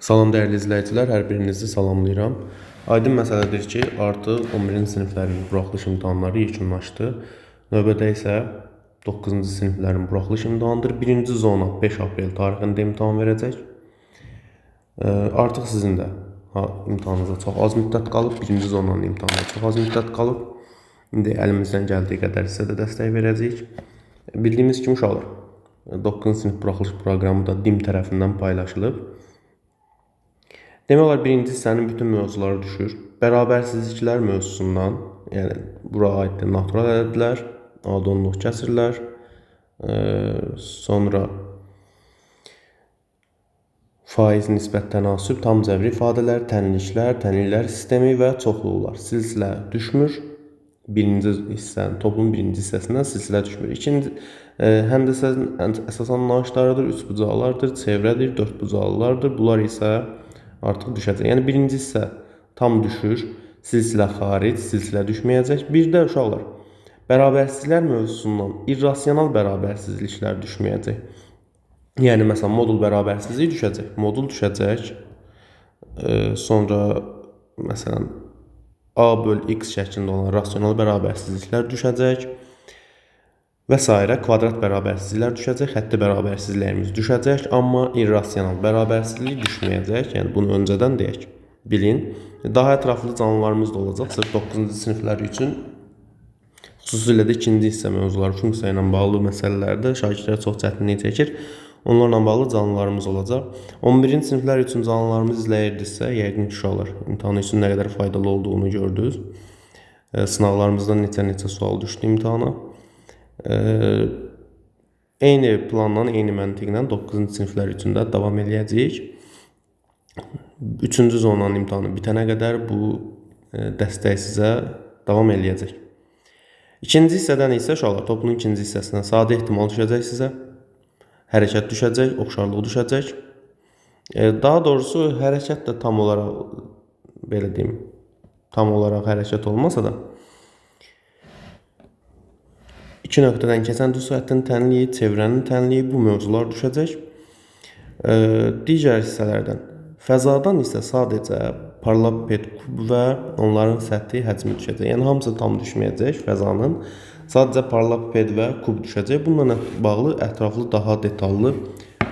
Salam dəyərli izləyicilər, hər birinizi salamlayıram. Aydın məsələdir ki, artıq 11-ci siniflərin buraxılış imtahanları yekunlaşdı. Növbədə isə 9-cu siniflərin buraxılış imtahanıdır. Birinci zona 5 aprel tarixində imtahan verəcək. Artıq sizin də imtahanınıza çox az müddət qalıb. Birinci zonanın imtahanına çox az müddət qalıb. İndi əlimizdən gəldiyi qədər sizə də dəstək verəcəyik. Bildiyimiz kimi uşaqlar, 9-cu sinif buraxılış proqramı da DİM tərəfindən paylaşılıb. Demək olar birinci hissənin bütün mövzuları düşür. Bərabərsizliklər mövzusundan, yəni bura aiddir natural ədədlər, adonluq kəsirlər, sonra faiz, nisbət, tənasüb, tam cəbri ifadələr, tənliklər, tənliklər sistemi və çoxluqlar. Silsilə düşmür. Birinci hissənin, toplunun birinci hissəsindən silsilə düşmür. İkinci, həndəsənin əsasən nağışlarıdır, üçbucaqlardır, çevrədir, dördbucaqlılardır. Bunlar isə artıq düşəcək. Yəni birinci hissə tam düşür, silsilə xaric, silsilə düşməyəcək. Bir də uşaqlar, bərabərsizliklər mövzusundan irrasional bərabərsizliklər düşməyəcək. Yəni məsələn modul bərabərsizliyi düşəcək, modul düşəcək. Sonra məsələn A böl X şəklində olan rasional bərabərsizliklər düşəcək və sairə, kvadrat bərabərsizliklər düşəcək, xətti bərabərsizliklərimiz düşəcək, amma irrasional bərabərsizlik düşməyəcək. Yəni bunu öncədən deyək, bilin. Daha ətraflı canlılarımız da olacaq, sırf 9-cu siniflər üçün. Xüsusilə də ikinci hissə mövzuları, funksiya ilə bağlı məsələlərdə şagirdlər çox çətinlik çəkir. Onlarla bağlı canlılarımız olacaq. 11-ci siniflər üçün canlılarımızı izləyirdinizsə, yəqin ki, uşaqlar imtahanı üçün nə qədər faydalı olduğunu gördünüz. Sınaqlarımızdan neçə-neçə sual düşdü imtahana. Eyni planla, eyni məntiqlə 9-cu siniflər üçün də davam eləyəcəyik. 3-cü zonanın imtahanı bitənə qədər bu dəstək sizə davam eləyəcək. İkinci hissədən isə uşaqlar, toplunun ikinci hissəsindən sadə ehtimal düşəcək sizə. Hərəkət düşəcək, oxşarlıq düşəcək. Daha doğrusu hərəkət də tam olaraq, belə deyim, tam olaraq hərəkət olmasa da iki nöqtədən keçən düz xəttin tənliyi, çevrənin tənliyi, bu mövzular düşəcək. Digər hissələrdən, fəzadan isə sadəcə paralapet, kub və onların səthi, həcmi düşəcək. Yəni hamısı tam düşməyəcək fəzanın. Sadəcə paralapet və kub düşəcək. Bununla bağlı ətraflı, daha detallı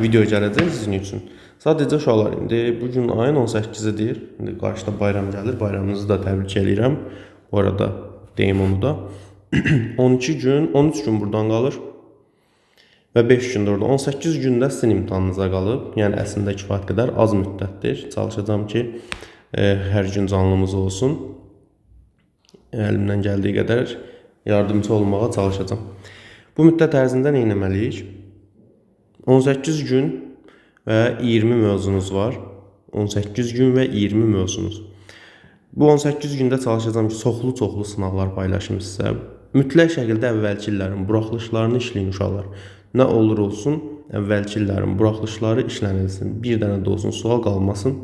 video gələcək sizin üçün. Sadəcə uşaqlar, indi bu gün ayın 18-idir. İndi qarşıda bayram gəlir. Bayramınızı da təbrik eləyirəm. Bu arada deyim onu da. 12 gün, 13 gün buradan qalır və 5 gün də orada. 18 gündə sizin imtahanınıza qalıb. Yəni əslində kifayət qədər az müddətdir. Çalışacağam ki, hər gün canlımız olsun. Əlimdən gəldiyi qədər yardımçı olmağa çalışacağam. Bu müddət ərzində nə etməliyik? 18 gün və 20 mövzunuz var. 18 gün və 20 mövzunuz. Bu 18 gündə çalışacağam ki, çoxlu-çoxlu sınaqlar paylaşım sizə. Mütləq şəkildə əvvəlki illərin buraxılışlarını işləyin uşaqlar. Nə olur olsun, əvvəlki illərin buraxılışları işlənilsin. Bir dənə də olsun sual qalmasın.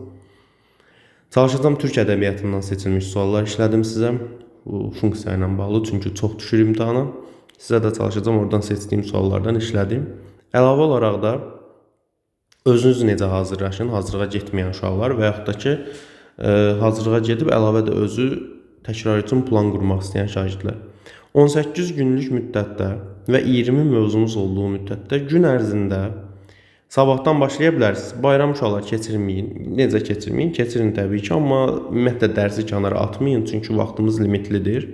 Çalışacağam türk ədəbiyyatından seçilmiş suallar işlədim sizə. Bu funksiya ilə bağlı, çünki çox düşür imtahana. Sizə də çalışacağam oradan seçdiyim suallardan işlədim. Əlavə olaraq da özünüz necə hazırlaşın, hazırlığa getməyən uşaqlar və yaxud da ki, hazırlığa gedib əlavə də özü təkrar üçün plan qurmaq istəyən şagirdlər. 18 günlük müddətdə və 20 mövzumuz olduğu müddətdə gün ərzində sabahdan başlaya bilərsiniz. Bayram uşaqlar keçirməyin. Necə keçirməyin? Keçirin təbii ki, amma ümumiyyətlə dərsi kənara atmayın, çünki vaxtımız limitlidir.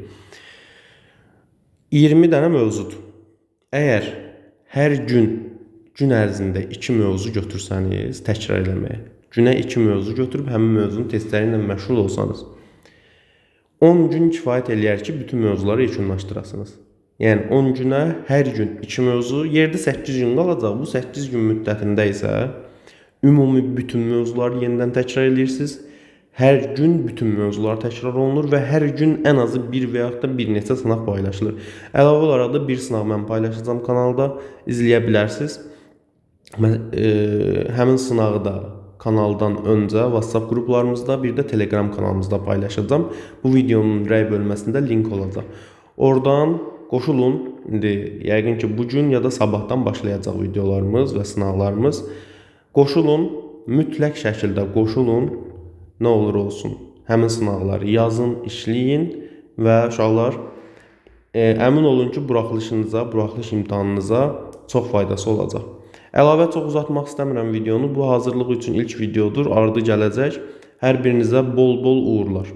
20 dənə mövzudur. Əgər hər gün, gün ərzində 2 mövzu götürsəniz, təkrar eləməyə, günə 2 mövzu götürüb həmin mövzunun testləri ilə məşğul olsanız, 10 gün kifayət eləyər ki, bütün mövzuları yekunlaşdırasınız. Yəni 10 günə hər gün 2 mövzu, yerdə 8 gün qalacaq. Bu 8 gün müddətində isə ümumi bütün mövzuları yenidən təkrar eləyirsiniz. Hər gün bütün mövzular təkrar olunur və hər gün ən azı bir və yaxud da bir neçə sınaq paylaşılır. Əlavə olaraq da bir sınaq mən paylaşacağam kanalda, izləyə bilərsiniz. Mən, həmin sınağı da kanaldan öncə WhatsApp qruplarımızda, bir də Telegram kanalımızda paylaşacağam. Bu videonun rəy bölməsində link olacaq. Oradan qoşulun. İndi yəqin ki, bu gün ya da sabahdan başlayacaq videolarımız və sınaqlarımız. Qoşulun. Mütləq şəkildə qoşulun. Nə olur olsun. Həmin sınaqları yazın, işləyin və uşaqlar əmin olun ki, buraxılışınıza, buraxılış imtahanınıza çox faydası olacaq. Əlavə çox uzatmaq istəmirəm videonu. Bu hazırlıq üçün ilk videodur. Ardı gələcək. Hər birinizə bol-bol uğurlar.